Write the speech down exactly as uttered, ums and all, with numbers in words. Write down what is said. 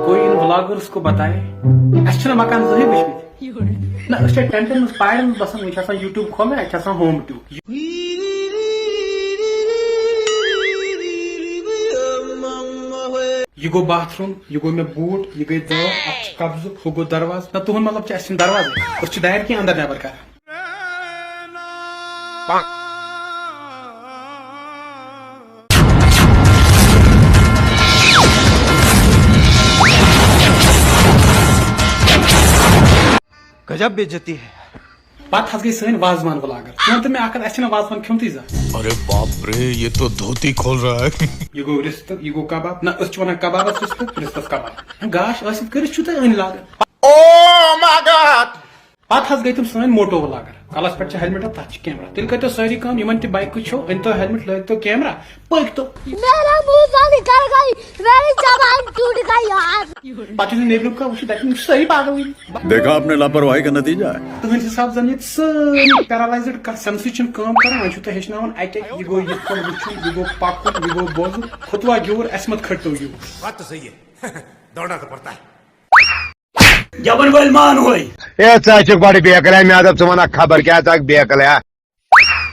کوئی ان ولاگرس کو بتائے، اسہِ چھِنہٕ مکان زٕہٕے وٕچھمٕتۍ۔ نہ، أسۍ چھِ ٹینٹن منٛز پارٮ۪ن منٛز بسان، وۄنۍ چھِ آسان یوٗٹیوب کھولمُت، اَتہِ چھِ آسان ہوم ٹیوٗب۔ یہِ گوٚو باتھ روٗم، یہِ گوٚو مےٚ بوٗٹ، یہِ گٔے دٲر، اَتھ چھُ قبضہٕ، ہُہ گوٚو دروازٕ۔ نہ، تُہُنٛد مطلب چھُ اَسہِ چھِنہٕ دروازَے، أسۍ چھِ دارِ کِنۍ اندر نٮ۪بر کران۔ गजब बेइज्जती है। پتہٕ حظ گٔے سٲنۍ وازوان ولاگر۔ ژٕ وَن تہٕ مےٚ اکھ کتھ، اَسہِ چھِنہٕ وازوان کھیوٚمتُے زانٛہہ۔ अरे बाप रे, ये तो धोती खोल रहा है। یہِ گوٚو رِستہٕ، یہِ گوٚو کباب۔ نہ، أسۍ چھِ وَنان کبابس رِستہٕ، رِستس کباب۔ گاش ٲسِتھ کٔرِتھ چھِو تُہۍ أنۍ لاگان۔ پتہٕ حظ گٔے تِم سٲنۍ موٹو ولاگر۔ کلس پٮ۪ٹھ چھِ ہیلمٹ، تتھ چھِ کیمرہ۔ تیٚلہِ کٔرۍتو سٲری کٲم، یِمن تہِ بایکہٕ چھو، أنۍتو ہیلمٹ، لٲگۍتو کیمرہ، پٔکۍتو۔ میرا منہ سانی کر گئی، میری زبان ٹوٹ گئی یار۔ پتہٕ یُس نیٚبرِم کانٛہہ وٕچھِ، دپہِ، "یِم چھِ سٲری پاگل وٕنہِ۔" دیکھا آپ نے لاپرواہی کا نتیجہ ہے۔ تُہنٛدِ حساب زن ییٚتہِ سٲری پیرالایزڈ کانٛہہ سینسٕے چھِنہٕ کٲم کران، وۄنۍ چھُو تۄہہِ ہیٚچھناوان اَکہِ اَکہِ، یہِ گوٚو یِتھ پٲٹھۍ وٕچھُن، یہِ گوٚو پَکُن، یہِ گوٚو بوزُن، خطوہ گیوٗر، اَسہِ مت کھٔٹۍتو یوٗر۔ بات تو صحیح ہے۔ دوڑنا تو پڑتا ہے۔ جبن وٲلۍ مان ہوے۔ اے ژٕ ہا چھُکھ بڑٕ بیقل، ہے مےٚ دوٚپ ژٕ وَنکھ خبر کیٛاہ، ژٕ ہاکھ بیقل، ہے۔